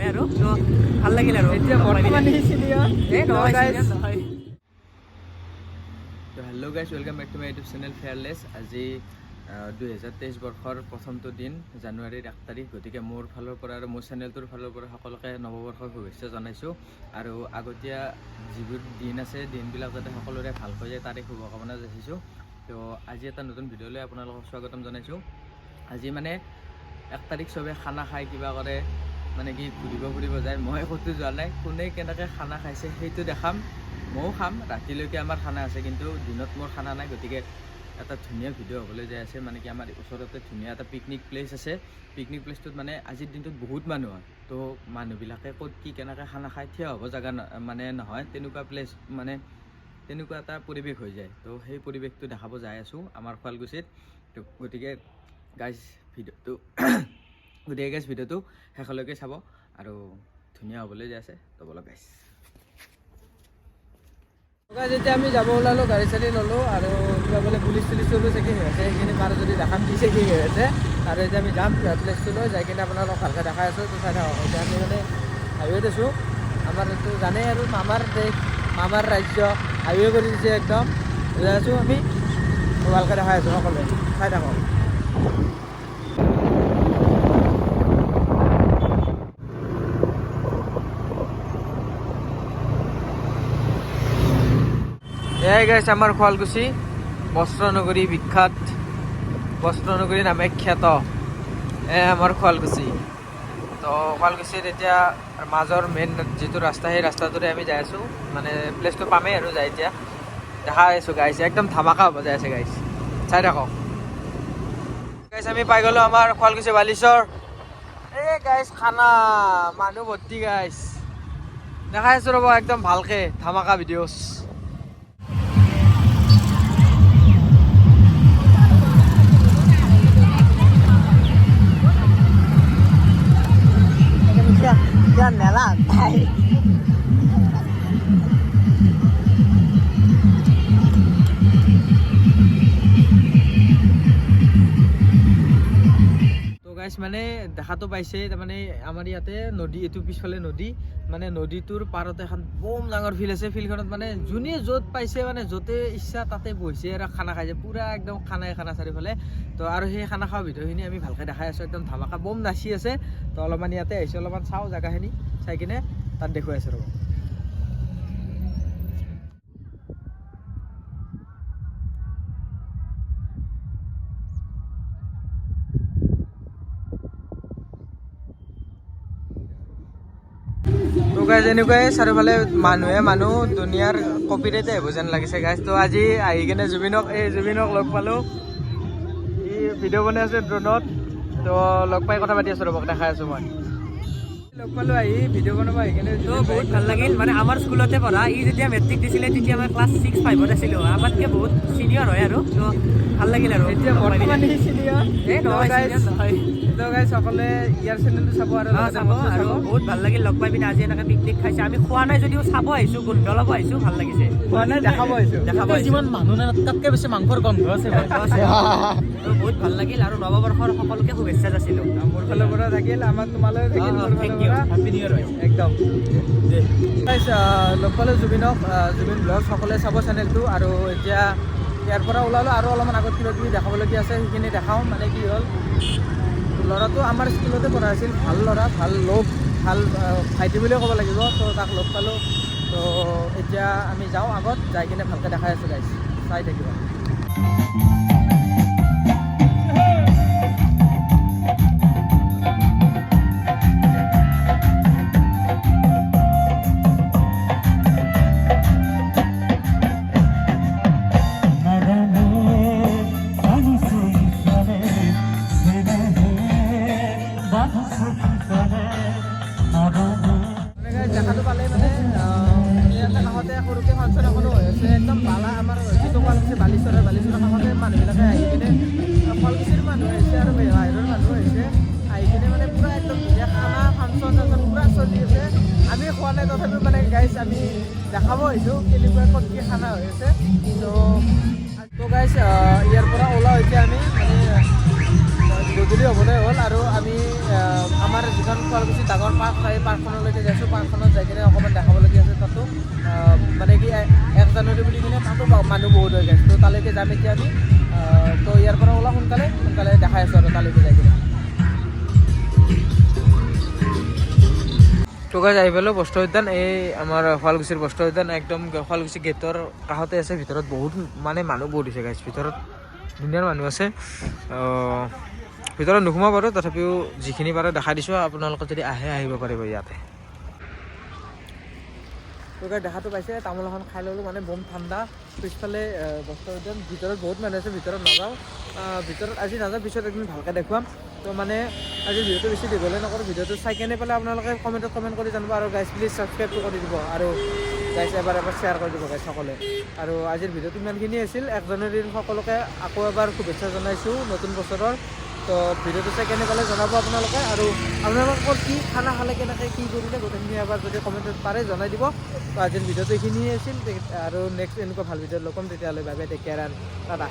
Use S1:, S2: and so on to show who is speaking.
S1: হয় আৰু তো ভাল লাগিল আৰু
S2: এতিয়া বৰ্তমান চিনিয়ৰ।
S1: এই নহয়, senior নহয়।
S2: তো hello guys, welcome back to my YouTube channel fearless. আজি 2023 বৰ্ষৰ প্ৰথমটো দিন, জানুৱাৰীৰ 1 তাৰিখ। গতিকে মোৰ ফালৰ পৰা আৰু মোৰ চেনেলটোৰ ফালৰ পৰা সকলোকে নৱবৰ্ষৰ শুভেচ্ছা জনাইছোঁ। আৰু আগতীয়া যিবোৰ দিন আছে, দিনবিলাক যাতে সকলোৰে ভালকৈ যায়, তাৰে শুভকামনা যাচিছোঁ। তো আজি এটা নতুন ভিডিঅ'লৈ আপোনালোকক স্বাগতম জনাইছোঁ। আজি মানে 1 তাৰিখ, চবে খানা খায়, কিবা কৰে, মানে কি ঘূৰিব ফুৰিব যায়। মই ক'তো যোৱা নাই। কোনে কেনেকৈ খানা খাইছে সেইটো দেখাম। ময়ো খাম। ৰাতিলৈকে আমাৰ খানা আছে, কিন্তু দিনত মোৰ খানা নাই। গতিকে এটা ধুনীয়া ভিডিঅ' হ'বলৈ যাই আছে। মানে কি, আমাৰ ওচৰতে ধুনীয়া এটা পিকনিক প্লেচ আছে। পিকনিক প্লেচটোত মানে আজিৰ দিনটোত বহুত মানুহ হয়। তো মানুহবিলাকে ক'ত কি কেনেকৈ খানা খায়, থিয় হ'ব জেগা মানে নহয়, তেনেকুৱা প্লেচ, মানে তেনেকুৱা এটা পৰিৱেশ হৈ যায়। তো সেই পৰিৱেশটো দেখাব যাই আছোঁ আমাৰ শুৱালকুছিত। তো গতিকে গাইজ, ভিডিঅ'টো শেষলৈকে চাব আৰু ধুনীয়া হ'বলৈ যাই আছে। তো ব'লক গাইজ। যেতিয়া আমি যাব ওলালোঁ, গাড়ী চাড়ী ল'লোঁ আৰু কিবা বোলে পুলিচ চুলিচৰো চেকিং হৈ আছে, সেইখিনি পাৰ যদি দেখাম কি চেকিং হৈ আছে। আৰু এতিয়া আমি যাম প্লেচটোলৈ, যাই কিনে আপোনালোকক ভালকৈ দেখাই আছোঁ। তো চাই থাকক। এতিয়া আমি মানে হাইৱেত আছোঁ। আমাৰ এইটো জানেই আৰু, মামাৰ দেশ, মামাৰ ৰাজ্য, হাইৱে কৰি দিছে একদম। যাই আছোঁ আমি, ভালকৈ দেখাই আছোঁ, সকলোৱে চাই থাকক। এয়াই গাইছ, আমাৰ শুৱালকুছি বস্ত্ৰনগৰী, বিখ্যাত বস্ত্ৰনগৰী নামে খ্যাত এ আমাৰ শুৱালকুছি। তো শুৱালকুছিৰ এতিয়া মাজৰ মেইন যিটো ৰাস্তা, সেই ৰাস্তাটোৰে আমি যাই আছোঁ। মানে প্লেচটো পামেই আৰু যাই এতিয়া দেখাই আছোঁ গাইছ। একদম ধামাকা হ'ব যাই আছে গাইছ, চাই থাকক। গাইছ, আমি পাই গ'লোঁ আমাৰ শুৱালকুছি বালিচৰ। এই গাইছ, খানা, মানুহ ভৰ্তি। গাইছ, দেখাই আছোঁ ৰ'ব, একদম ভালকে ধামাকা ভিডিঅ'ছ। তো গাইছ, মানে দেখাটো পাইছে, তাৰমানে আমাৰ ইয়াতে নদী, এইটো পিছফালে নদী, মানে নদীটোৰ পাৰতে এখন বম ডাঙৰ ফিল্ড আছে। ফিল্ডখনত মানে যোনে য'ত পাইছে, মানে য'তে ইচ্ছা তাতে বহিছে আৰু খানা খাইছে। পূৰা একদম খানাই খানা চাৰিওফালে। তো আৰু সেই খানা খোৱা ভিডিঅ'খিনি আমি ভালকৈ দেখাই আছোঁ। একদম ধামাকা, বম নাচি আছে। তো অলপমান ইয়াতে আহিছোঁ, অলপমান চাওঁ জেগাখিনি, চাই কিনে তাত দেখুৱাই আছোঁ, ৰ'ব। তো গাইজ, এনেকুৱাই চাৰিওফালে মানুহে মানুহ, দুনিয়াৰ কপিৰাইট আহিব যেন লাগিছে গাইজ। তো আজি আহি কিনে জুবিনক, এই জুবিনক লগ পালোঁ। ই ভিডিঅ' বনাই আছে ড্ৰোনত। তো লগ পাই কথা পাতি আছোঁ, ৰ'বক, দেখাই আছোঁ। মই লগ পালোঁ আহি ভিডিঅ' বনাব আহি কিনে।
S1: তো বহুত ভাল লাগিল। মানে আমাৰ স্কুলতে পঢ়া। ই যেতিয়া মেট্ৰিক দিছিলে, তেতিয়া মই ক্লাছ ছিক্স ফাইভত আছিলোঁ। আমাতকৈ বহুত চিনিয়ৰ হয় আৰু তো ভাল লাগিল আৰু
S2: এতিয়া
S1: লগ পাই
S2: বৰ্তমান
S1: পিনে।
S2: চিনিয়ৰ।
S1: এই নহয়, senior নহয়।
S2: তো গাইজ, সকলোৱে ইয়াৰ চেনেলটো চাব আৰু
S1: অ,
S2: লগতে
S1: চাব
S2: মোৰটো
S1: আৰু
S2: চাব।
S1: বহুত ভাল লাগিল লগ পাই পিনে। আজি এনেকৈ পিকনিক খাইছে। আমি খোৱা নাই যদিও চাব আহিছোঁ, গোন্ধ ল'ব আহিছোঁ, ভাল লাগিছে।
S2: খোৱা নাই, দেখাব আহিছোঁ।
S1: দেখাব আহিছোঁ।
S3: যিমান মানুহ নাই, তাতকৈ বেছি মাংসৰ গন্ধ আছে।
S1: গন্ধ আছে। তো বহুত ভাল লাগিল আৰু নৱবৰ্ষৰ সকলোকে শুভেচ্ছা যাচিলোঁ।
S2: মোৰ ফালৰ পৰা থাকিল, আমাৰ তোমালৈ থাকিল
S1: অ,
S2: মোৰ
S1: thank
S2: ফালৰ
S1: you.
S2: পৰা।
S3: হেপী নিউ ইয়াৰ।
S2: একদম। Guys, লগ পালোঁ জুবিনক, জুবিন ব্লগ, সকলোৱে চাব চেনেলটো। আৰু এতিয়া ইয়াৰ পৰা ওলালোঁ আৰু অলপমান আগত কিবা কিবি দেখাবলগীয়া আছে, সেইখিনি দেখাওঁ। মানে কি হ'ল, ল'ৰাটো আমাৰ স্কুলতে পঢ়া আছিল। ভাল ল'ৰা, ভাল লগ, ভাল ভাইটি বুলিয়ে ক'ব লাগিব। তো তাক লগ পালোঁ। তো এতিয়া আমি যাওঁ আগত, যাই কিনে ভালকৈ দেখাই আছোঁ গাইছ, চাই থাকিব। মানে guys, দেখাটো পালেই, মানে ইয়াতে কাষতে সৰুকৈ ফাংচন এখনো হৈ আছে। একদম বালা আমাৰ যিটো শুৱালকুছি বালিচৰৰ, বালিচৰৰ কাষতে মানুহবিলাকে আহি কিনে, শুৱালকুছিৰ মানুহ আহিছে আৰু বাহিৰৰ মানুহ আহিছে। আহি কিনে মানে পূৰা একদম ধুনীয়া খানা, ফাংচন চাংচন পূৰা চলি আছে। আমি খোৱা নাই, তথাপিও মানে গাইজ, আমি দেখাব আহিছোঁ কেনেকুৱা ক'ত কি খানা হৈ আছে। তো তো গাইজ, ইয়াৰ পৰা ওলাওঁ এতিয়া আমি। মানে
S4: গধূলি হ'বলৈ হ'ল আৰু আমি আমাৰ যিখন শুৱালকুছি ডাঙৰ পাৰ্ক হয়, এই পাৰ্কখনলৈকে যাইছোঁ। পাৰ্কখনত যাই কিনে অকণমান দেখাবলগীয়া আছে তাতো। মানে কি 1 জানুৱাৰী বুলি কিনে তাতো মানুহ বহুত হৈ গৈছে। তো তালৈকে যাম এতিয়া আমি। তো ইয়াৰ পৰা ওলাওঁ সোনকালে সোনকালে, দেখাই আছোঁ আৰু তালৈকে যাই কিনে। তো গাইজ, আহি পালোঁ বস্ত্ৰ উদ্যান। এই আমাৰ শুৱালকুছিৰ বস্ত্ৰ উদ্যান, একদম শুৱালকুছি গেটৰ কাষতে আছে। ভিতৰত বহুত মানে মানুহ বহুত হৈছে গাইজ। ভিতৰত ধুনীয়া মানুহ আছে। ভিতৰত নোসোমাব বাৰু, তথাপিও যিখিনি পাৰোঁ দেখাই দিছোঁ। আপোনালোকে যদি আহে, আহিব পাৰিব ইয়াতে। তো গাইজ, দেখাটো পাইছে, তামোল এখন খাই ল'লোঁ, মানে বম ঠাণ্ডা। পিছফালে বস্ত্ৰ উদ্যান, ভিতৰত বহুত মানুহ আছে, ভিতৰত নাযাওঁ। ভিতৰত আজি নাযাওঁ, পিছত একদিন ভালকৈ দেখুৱাম। তো মানে আজি ভিডিঅ'টো বেছি দীঘলীয়া নকৰোঁ। ভিডিঅ'টো চাই কেনে পেলাই আপোনালোকে কমেণ্টত কমেণ্ট কৰি জানিব। আৰু গাইজ, প্লিজ ছাবস্ক্ৰাইবটো কৰি দিব আৰু গাইজ, এবাৰ এবাৰ শ্বেয়াৰ কৰি দিব গাইজ সকলোৱে। আৰু আজিৰ ভিডিঅ'টো ইমানখিনিয়ে আছিল। 1 জানুৱাৰীৰ সকলোকে আকৌ এবাৰ শুভেচ্ছা জনাইছোঁ নতুন বছৰৰ। তো ভিডিঅ'টো চাই কেনে পালে জনাব আপোনালোকে আৰু আপোনালোকৰ কি খানা খালে, কেনেকৈ কি কৰিলে, গোটেইখিনি এবাৰ যদি কমেণ্টত পাৰে জনাই দিব। তো আজিৰ ভিডিঅ'টো এইখিনিয়ে আছিল আৰু নেক্সট এনেকুৱা ভাল ভিডিঅ' লগ পাম। তেতিয়াহ'লে bye bye, take care and tata.